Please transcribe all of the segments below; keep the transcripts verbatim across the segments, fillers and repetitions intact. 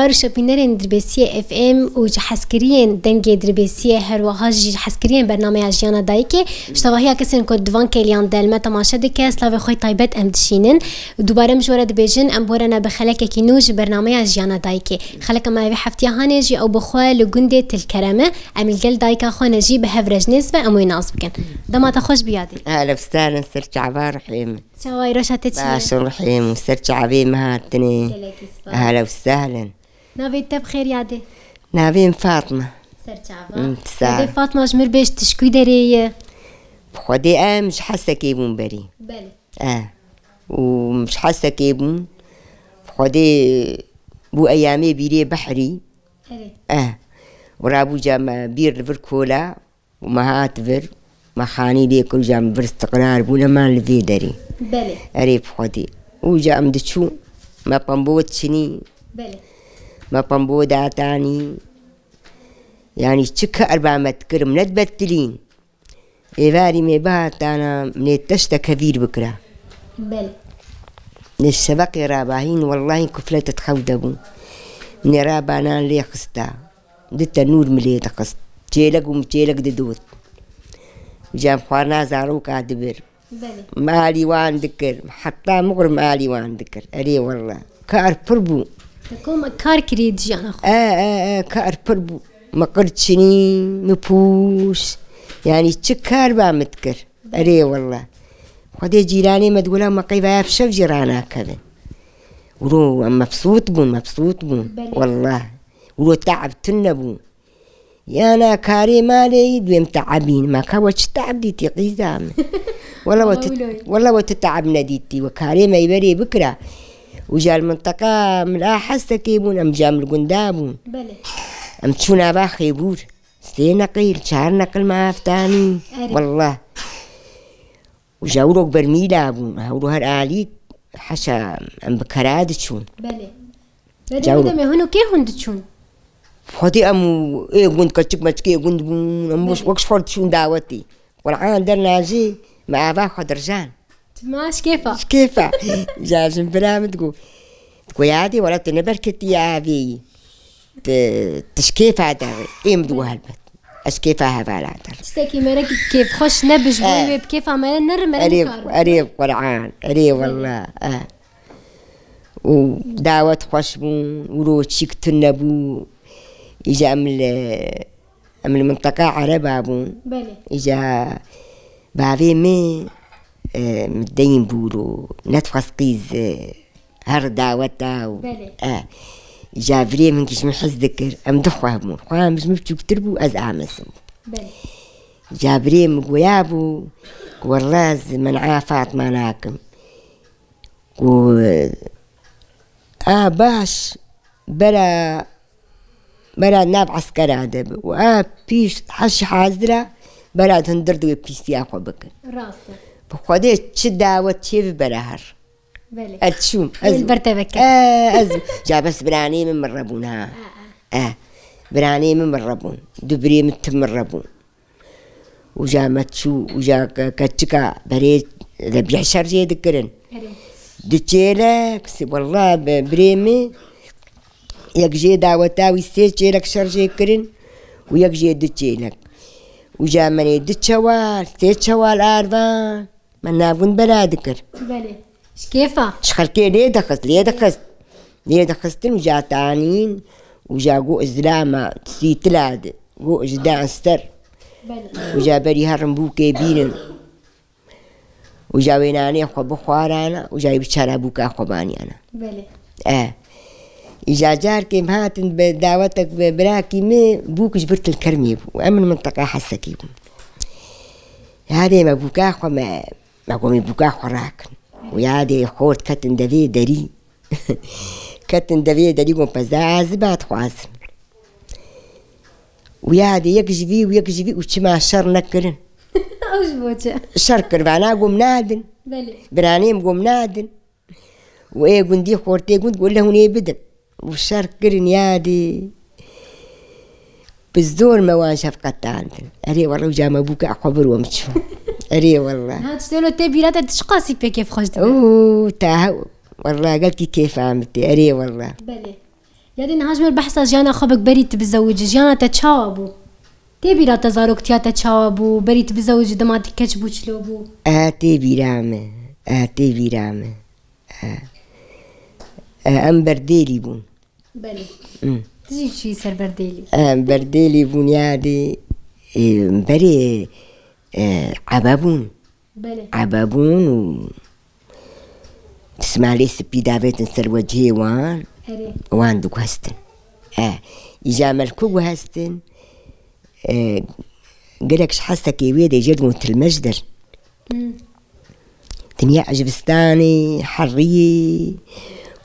Her şopînerên Dirbêsiyê F M û ji hezkiriyên Dengê Dirbêsiyê, her wiha jî ji hezkiriyên bernameya Jiyana Dayikê, ji tevahiya kesên ku di van kêliyan de li me temaşe dike, slavê xwe taybet em dişînin. Dubare em ji we re dibêjin, em bi we re ne bi xelekekî nû ji bernameya Jiyana Dayikê. Xeleka me ya vê heftiya hanê jî ew bi xwe li gundê Tilkerem e. Em li gel dayika xwe ne jî bi hev re ji nêz ve em wê nas bikin. Dema te xweş bî yadê. Ehlen û sehlen, ser çava rihê min. Çawa yî, roja te çi ye? Baş in rihê min, ser çavê min hatinê. Gelekî spas. Ehlen û sehlen. Navê te bi xêr yadê? Navê min Fatma. Ser çava. Hmm, sağ ol. Navê Fatma, ji mir bêj, tu ji kû derê yî? Bi Xwedê em ji Hesekê bûn berî. Belê. Eh. Û ji Hesekê bûn. Bi Xwedê bû eyamê bîrê behrî. Erê. Eh. Û rabû ca me bîr li vir kola. û me hat vir, me xanî lê kir, û ca em vir istiqrar bûne, me li vê derê. Belê. Erê bi Xwedê. Û ca em diçû, me pembo diçinî. Belê. Me pembo datanî. Yanî çi kar ba me dikirim, ne dibetilîn. Êvarî me bihatana, min ê teşteke vîr bikira. Belê. Nê şeveqê rabahîn, wellahî kuflet di xew de bû. Nê rabanan lê xista. Di tenûr min lê dixist. Çêlek û min çêlek didot. Cem xwarina zaroka dibir. Belê. Malî wan dikir. Heta mixur malî wan dikir. Erê wella. Kar pir bû. Te kom kar kirî di jiyana xwe? E, e, e, kar pir bû. Min qir çinî, min pûş. Yanî çi kar ba min dikir. Erê wella. Xwedê cîranê me digola me qeyvaya bi şev jî ranakevin. Wilo em mebsût bûn, mebsût bûn. Belê. Wella. Wilo te'b tune bû. Yana karê malê yî duyem te'bîn. Ma ka we çi te'b dîtî qîza min? Wela we Wela tu, wilo yî. Wela we tu te'b nedîtî. We karê me yî berê bikira. Û ja li minteqa min a Hesekê bûn, em ja em li gunda bûn. Belê. Em çûn ava Xêbûr. Sê neqil, çar neqil me aftanî. Erê. Wela. Û ja wilo bermîla bûn. Ha wilo her alî heşa em bi kera diçûn. Belê. Berê Cawro. Demê hûn û kê hûn diçûn? Xwedî em û ê gund keçik meçikê gund bûn, em wek, Belê. Wek ji xwe diçûn dawetê. Qur'an dernajê me ava xwe dirjan. Çima şkêfa? Şkêfa. Ja jin bira min digo. Digo yadê wela tu neberketî avê yî. Tu, tu şkêfa derê. Ê min digo helbet. Ez kêfa hevala der. Tiştekî merek kêfxweş ne bi ji bo Eh. Wê bi kêfa me ne re merek Erê, nikar. Erê Qur'an. Erê wella. Eh. û dawet xweş bûn, wilo çîk tune bû. Îja em li, em li minteqa Ereba bûn. Belê. Îja bavê min, e, min deyin bû wilo, nedixwest qîz, e, her daweta û, Belê. E, îja virê min kî ji min hez dikir, em du xwe bûn. Xwe min ji min biçûktir bû, ez amesim. Belê. Îja virê min goya bû, ku wella ez men'a Fatma nakim. Ku, a baş, bera, bera nav eskera de bi. Û a pîş heş hazira, bera di hundir de wê pîstiya xwe bikin. Rast e. Bi Xwedê çi dawet çê bi bera her. Belê. Ez çûm. Ez Ên ber te veke. E, ez, ja bes biranê min min re bûn ha. E, e. E, biranê min min re bûn. Du birê min tim min re bûn. Uca me çû, uca ke-, keçika berê de bî şer jê dikirin. Erê. Du çêlek, si-, wella bi-, birê min, yek jê daweta wî sê çêlek şer jê kirin û yek jê du çêlek. Uca me nê du çewal, sê çewal arvan, me navgund bela dikir. Belê. Ji kêfa? Ji xelkê lê dixist, lê dixist. Lê dixistin uca tanîn, uca got zilama sîtila di. Got ji dan ser. Belê. Uca berî herin bûkê bînin. Uca wê nanê xwe bixwarana, uca wê biçara bûka xwe baniyana. Belê. E. Îja carkê em hatin bi dawetek bi birakî min bûk ji vir Tilkermê bû. Em min minteqa Hesekê bûn. Yadê me bûka xwe me, me got me bûka xwe rakin. Û yadê xort ketin devê derî. Ketin devê derî got peza ez ba dixwazin. Û yadê yek ji vî û yek ji vî û çima şer nekirin. Ew ji bo çi? Şer kir, vana gom nadin. Belê. Biranêm gom nadin. Û ê gundî xortê gund got le hûn ê bidin. Û şer kirin yadê. Bi zor me wan şefqetandin. Erê wela uca me bûka xwe bir wem çû. Erê wela. Ha, tiştê lo tê bîra te tu çiqasî pê kêf xweş dibe? Oo, ta hew. Wela gelkî kêfa min tê. Erê wela. Belê. Ya dê niha ji me behsa jiyana xwe bik berî tu bizewicî, jiyana te çawa bû? Tê bîra te zaroktiya te çawa bû? Berî tu bizewicî dema tu keç bû çilo bû? E, tê bîra me. E, tê bîra me. E. E, em berdêlî bûn. Belê. Hmm. Tu jî çûyî ser berdêlî. Em berdêlî bûn ya dê, e, berê, e, ebe bûn. Belê. Ebe bûn û pismalê spî davêtin ser wecihê wan. Erê. Wan diguhestin. E, îca me li ku guhestin, e, gelek ji hesekê wê de jê digon tilmej der. Hmm. Dinya ji vistanê, heriyê,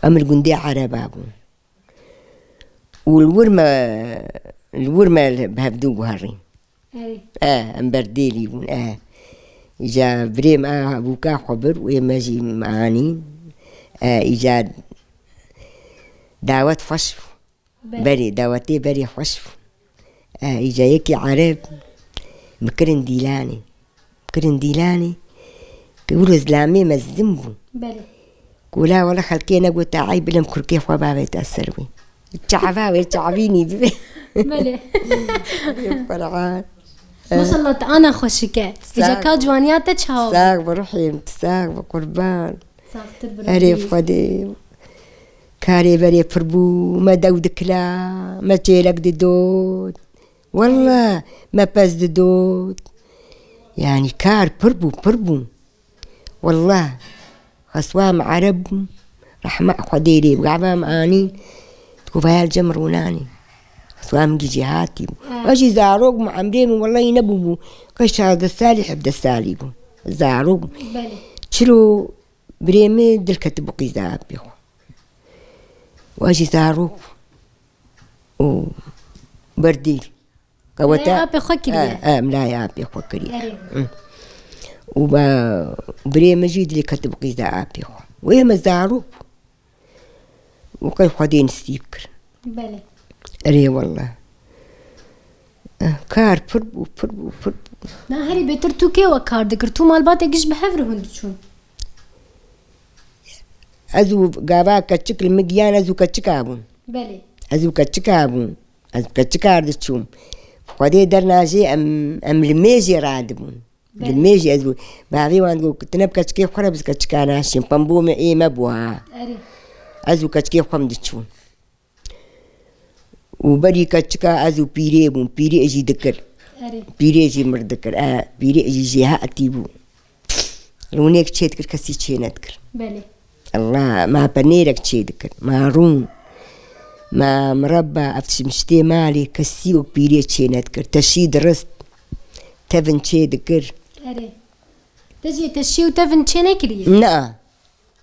em li gundê Ereba bûn. Û li wir me, li wir me li bi hevdû guherîn. Ey. E, em berdêlî bûn, e. Îca birê me bûka xwe bir û ê me jî me anîn. E, îca dawet xweş bû. Belê. Berê, dawetê berê xweş bû. E, îca yekî Ereb, mi kirin dîlanê. Kirin dîlanê, ki wilo zilamê mezin bû. Belê. Ku la wele xelkê negot, te ey bilim kurkê xwe bavêta ser wê. Çava wê çavînî dibe. Belê. Qur'an. Maşallah, te ana xweşik e. Îca ka ciwaniya te çawa bû? Sax bi ruhê min, sax bi qurban. Saxtir bi Erê ruhê. Xwedê. Karê berê pir bû, me dew dikila, me çêlek didot. Wallah, me pez didot. Yanî kar pir bû, pir bû. Wallah, xeswa min Ereb bû, rehma Xwedê lê bû, gava min anîn, digot vaya li cem rûnanê. Xeswa min gî jêhatî bû. Ha. Ez jî zarok bûm, emrê min wellahî nebûbû. Qey şazdeh salî, hevdeh salî bû. Zarok bûm. Belê. Çilo birê min dil ketibû qîza apê xwe. Wa jî zarok û berdî. Qewete. Layê apê xwe kiriye. E, e, em layê apê xwe kiriye. Erê. Hı. Û ba birê min jî dilê ketibû qîza apê xwe. Wê me zarok bû. Û qey Xwedê nisîb kir. Belê. Erê wallah. Eh, kar pir bû, pir bû, pir bû. Na herî bêtir tu kê we kar dikir? Tu malbatê giş bi hev re hûn diçûn? Ez û gava keçik li min giyan, ez û keçika bûn. Belê. Ez û keçika bûn. Ez û keçika diçûm. Xwedê dernajê em, em li mêjê radibûn. Belê. Li mêjê ez û bavê wan digot, tu ne bi keçikê xwe re bi keçika naşên. Pembo me ê me bû ha. Erê. Ez û keçikê xwe em diçûn. Û berî keçika ez û pîrê bûm, pîrê jî dikir. Erê. Pîrê jî mir dikir. E, pîrê jî jêhatî bû. Rûnêk çê dikir, kesî çê nedikir. Belê. Allah, ma penêrek çê dikir, ma rûn, ma mireba, ev tişmiştê malê kesî wek pîrê çê nedikir. Teşî dirist, tevin çê dikir. Erê. Te jî teşî û tevin çê nekiriye? Na.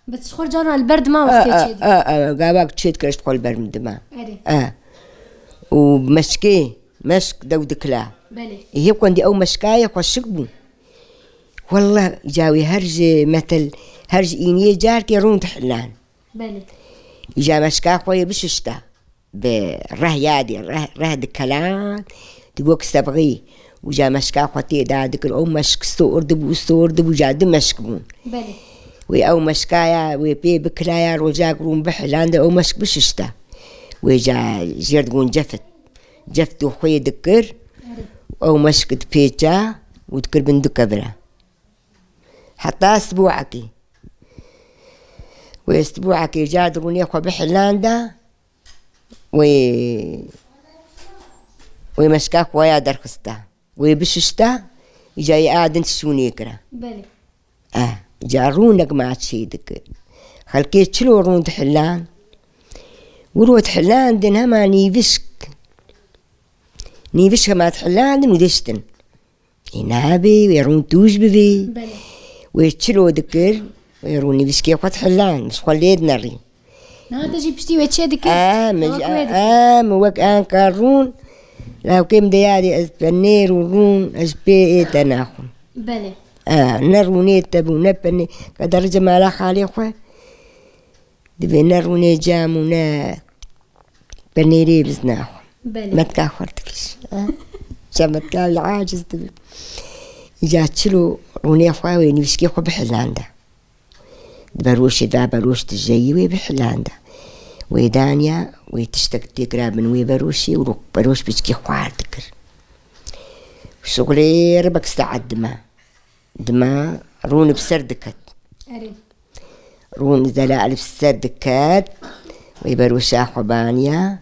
Bes ji xwe caran li ber dima wextê çê dikir. A, a, gavak çê dikir, ji xwe li ber min dima. Erê. A. Û meşkê, meşk dew dikila. Belê. Ê, hê kundî ew meşkayê xweşik bû. Wallah, cawê her ji metel, her ji îniyê carkê rûn dihilan. Belê. Îja meşka xwe yê bişişta. Bi reh yadê, reh, reh dikelan, di wek sebxî. Û ja meşka xwe tê da dikir, ew meşk sor dibû, sor dibû, ja du meşk bûn. Belê. Wê ew meşkaya, wê pê bikilaya, rojak rûn bihilan de ew meşk bişişta. Wê ja jêr digon cefit. Cefit û xwê dikir, Erê. Ew meşk dipêça û dikir bin du kevira. Heta sibûakê. Wê sibûakê ja dirûnê xwe bihilanda, wê, wê meşka xwe ya derxista. Wê bişişta, îca yê a din şûnê kira. Belê. Eh, îca rûnek ma çê dikir. Xelkê çilo rûn dihilan. Wiro dihilandin hema nîvişk. Nîvişk hema dihilandin û diştin. Ê nabê, wê rûn tûj bivê. Belê. Wê çilo dikir, wê rûnivîskê xwe dihilan, ji xwe lê dinerî. Niha te jî piştî wê çê dikir? Aa, min, aa, min wek anka rûn, lawkê min de yadê ez penêr û rûn, ez pê ê te naxwim. Belê. Aa, ne rûnê te bû, ne penê, qeder cemala xalê xwe. Divê ne rûnê cam û ne penêrê biz naxwe. Belê. Metka xwe dikir. Ha? Şemetka wî aciz dibe. Îca çilo rûnê xwe wê nivîskê xwe bihilanda. Di beroşê da beroş dijeyî wê bihilanda. Wê daniya wê tiştek têkira bin wê beroşê û beroş piçkî xwar dikir. Şixulê ribek saet dima. Dima rûn bi ser diket. Erê. Rûn zelal bi ser diket. Wê beroşa xwe baniya.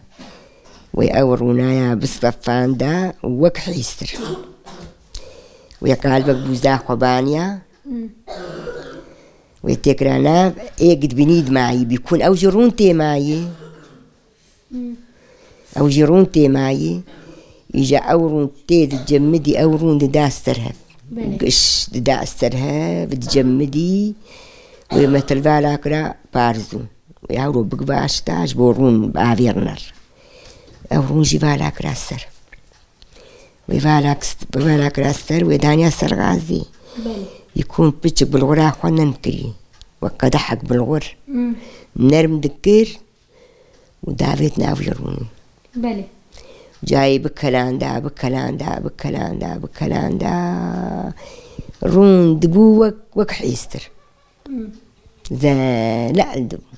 Wê ew rûnaya bistefanda wek hîstir. Wê qalbek bûza xwe baniya. Hmm. Wê têkira nav êk dibînî dimayî bîkûn ew jî rûn têmayî. Hmm. Ew jî rûn têmayî. Îja ew rûn tê dicemidî, ew rûn dida ser hev. Belê. Giş dida ser hev, dicemidî. Wê metil vala kira parzû. Wê ewro bik vaşta ji bo rûn bi avêr ner. Ew rûn jî vala kira ser. Wê vala kist-, vala kira ser, wê daniya ser gazî. Belê. Yikûn piçik bilxura xwe nem kirî. Wek qedehek bilxur. Hmm. Nerm dikir û davêt nav wî rûnî. Belê. Cayê bikelanda, bikelanda, bikelanda, bikelanda. Rûn dibû wek, wek hîstir. Hmm. Zelal dibû.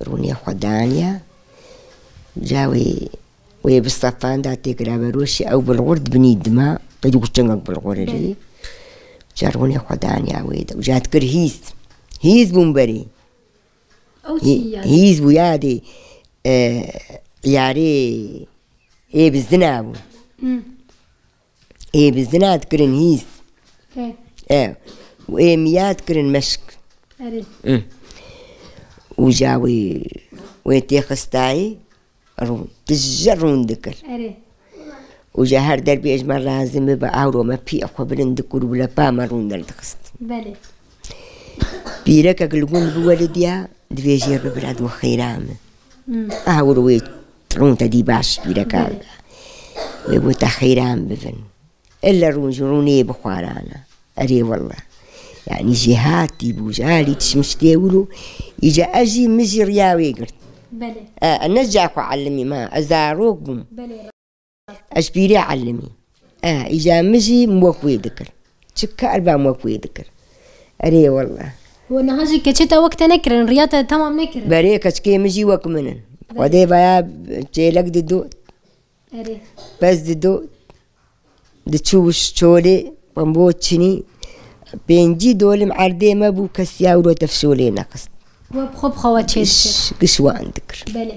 Rûnê xwe daniya. Ca wê, wê bistefanda têkira beroşê ew bilxur dibînî dima. Qey dû çengek bilxur erê. Belê. Ca rûnê xwe daniya wê de. Ca dikir hîs. Hîs bûn berê. Ew çi Hî-, ya? Hîs bû yadê, e, yarê ê bizina bû. Hmm. Ê bizina dikirin hîs. He. E, û ê miya dikirin meşk. Erê. Hı. Û ca wê, wê têxistayî rûn. Tije rûn dikir. Erê. Û ji her derbê ji me lazim bibe, awro me pî xwe bilind dikir û bi lepa me rûn derdixist. Belê. Pîrekek li gund bi welidiya, divê jê re bibira, dû xeyra min. Hmm. Aha, wir wê rûn te dî baş pîreka. Belê. Wê bû te xeyra min bivin. Ille rûn ji rûnê bixwarana. Erê wele. Yanî jê hatî bû, ji alî tişmiştê wilo. Îca ez jî, min jî riya wê girt. Belê. E, ne ca xwe elimî ma, ez zarok bûm. Belê. Ez pîrê elimî. E, îca min jî wek wê dikir. Çi kar ba wek wê dikir. Erê wele. Û niha jî keçê te wek te nekirin, riya te temam nekirin. Berê keçikê min jî wek min in. Belê. Xwedê vaya çêlek dido. Erê. Pez dido. Diçû çolê, xwe bo çinî, pêncî dolim erdê me bû, kes ya wilo tefşolê nexist. We bi xwe bi xwe we çê dikir. Giş, giş wan dikir. Belê.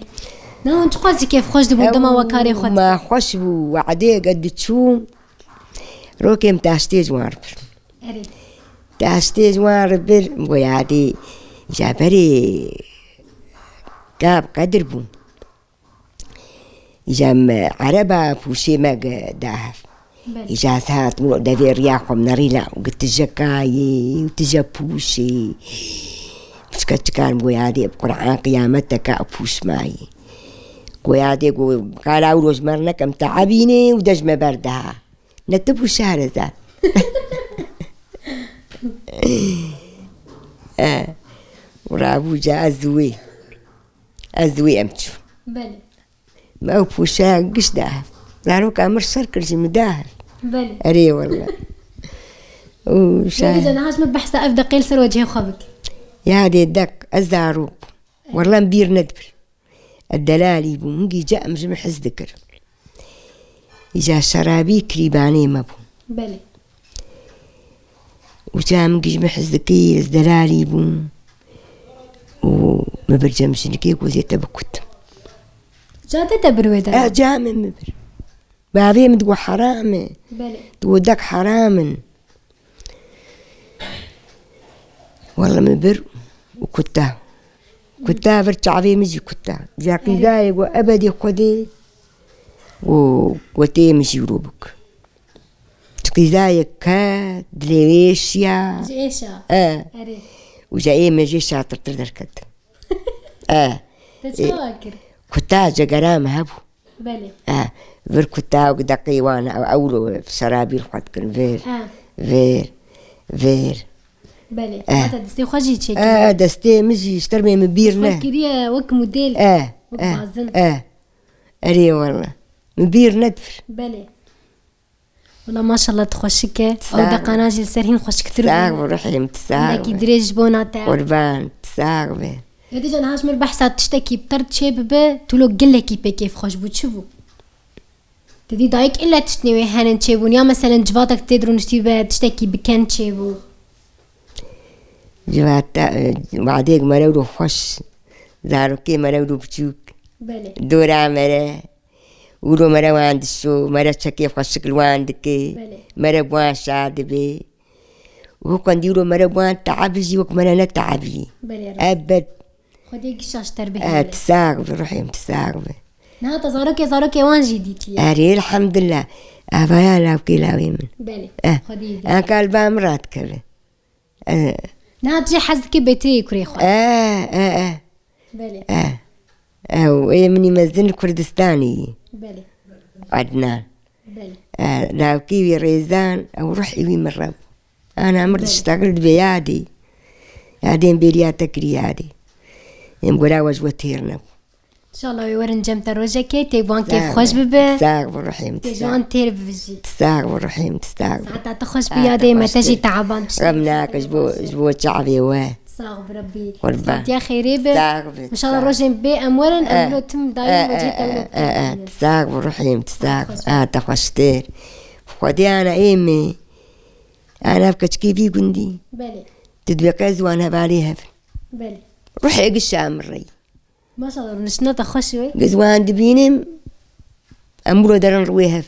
Na hûn çiqas jî kêfxweş dibûn dema we karê xwe dikir? Ma xweş bû, we'dê ge diçû, rokê min taştê ji wan re bir. Erê. Taştê ji wan re bir, go yadê, ja berê, gab qedir bû. Îja me ereba pûşê me ge dahev. Belê. Îja ez hat min devê riya xwe min nerîna û gi tije kayê û tije pûşê. Piçke çikar min go yadê bi Qur'an qiyameteke ew pûş mayî. Go yadê go qala ew roj mer nekem te ebînê û de ji me berdeha. Ne tu bû şahreza. Eh, û rabû ca ez wê. Ez wê em çû. Belê. Me ew pûşeya giş da hev. Zaroka mir ser kir jî min da hev. Belê. Erê wele. Û şa- Belê, niha ji me behsa ev deqê li ser wecihê xwe bike. Yadê deq, ez zarok bûm. Wele em bîr nedibir. Ez delalî bûm, min gîce em ji min hez dikir. Îca şerabî kirîbanê me bû. Belê. Û ca min gîj min hez dikir, ez delalî bûm. Û min bir cem jinikê ku ez ê te bikutim. Ca te te bir wê de? Eh, ca min min bir. Bavê min digo heram e. Belê. Digo dek heram in. Wele min bir û kuta. Kuta vir çavê min jî kuta. Ja qîzayê got ebedê Xwedê û gotê min jî wilo bik. Tu qîzayê ke dilê wê şiya. Ji êşa. E. Erê. Û ja ê min jê şatirtir derket. E. Te çawa kir? Kuta cegera min hebû. Belê. Eh, vir kuta û deqê wan, ew, ew lo şerabî li xwe dikin, vir, Ha. vir, vir. Belê. Eh. Hata destê xwe jî çêkir. Eh, destê min jî ji termê min bîr ne. Xwe kiriye wek model, Eh, wek eh, bazin. eh. Erê wele. Min bîr nedibir. Belê. Wela maşallah tu xweşik e. Sağ ol. Ew deqana jî li ser hîn xweşiktir bû. Sağ ol ruhê min, tu sağ ol. Hinekî dirêj ji bona te. Qurban, tu sağ ol. Hêdî can, haş mir behsa tiştekî pir çê bibe, tu lo gelekî pê kêfxweş bû, çi bû? Te dî dayik ille tiştnê wê henin çêbûn, ya meselen civatek tê dirûniştî be, tiştekî biken çêbû? Civata, e, wadêk mere wilo xweş, zarokê mere wilo biçûk, Belê. dora mere, wilo mere wan dişo, mere çekê xweşik li wan dike, Belê. mere bi wan şa dibe. Û qendî wilo mere bi wan teabî jî wek mere ne teabî. Belê, rast. Ebed. Xwedê gişa ji te re bihêle. E, tu sax bi, ruhê min tu sax bi. Niha te zarokê, zarokê wan jî dîtiye. Erê, elhamdulillah. Avaya lawkê lawê min. Belê. Eh. Xwedê yê Enka li ba min radikeve. Eh. Niha tu jê hez dikî bêtirê yê kurê xwe. Eh, eh, eh. Belê. Eh. Ew ê min î mezin li Kurdistanê yî. Belê. Adnan. Belê. Eh, lawkê wî Rêzan, ew ruhê wî min re bû. Ana mir Belê. diştexil dibe yadê. Yadên bêriya te kirî yadê. Êm gora we ji we têr nebû. İnşallah wê werin cem te rojekê, tê bi wan kêf xweş bibe. Sax bi ruhê min, Tê ji wan têr bibijî. Sax bi ruhê min, sax bi. Saeta te xweş bi, yadê me te jî teaban bişî. Xem nake ji bo, ji bo çavê we. Sax bi Rebbî. Qurban. Saetiya xêrê be. Sax bi. İnşallah rojên bê em werin, em lo tim dayî me cê te lo. Sax bi ruhê min, sax bi. A te xweştir. Xwedê ana ê me. Ana ev keçikê vî gundî. Belê. Tu dibê qey ziwan hevalê hev. Belê. Ruhê gişa min rey. Maşallah, rûniştina te xweş e. Giz wan dibînim, em wilo derin rûyê hev.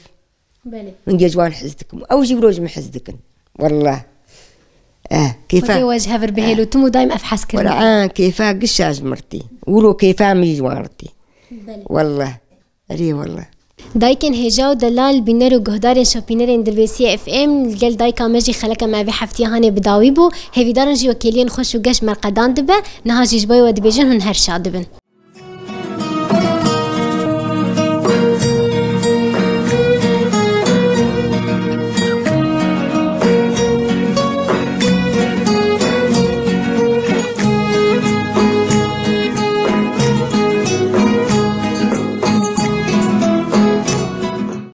Belê. Min giya ji wan hez dikim. Ew jî wilo ji min hez dikin. Wallah. Eh, kêfa. Xwedê we ji hev re bihêlo, tim û daîm ev hez kirin. Wala, ah, kêfa gişa ji min re tê. Wilo kêfa min jî ji wan re tê. Belê. Wallah. Erê, wallah. Dayikên hêja û delal, bîner û guhdarên şopînerên Dilbêsiyê F M, li gel dayika me jî xeleka me vê heftiya hanê bi dawî bû. Hêvîdarin jî wekêliyên xweş û geş merqedan dibe. Niha jî ji bo we dibêjin hûn her şa dibin.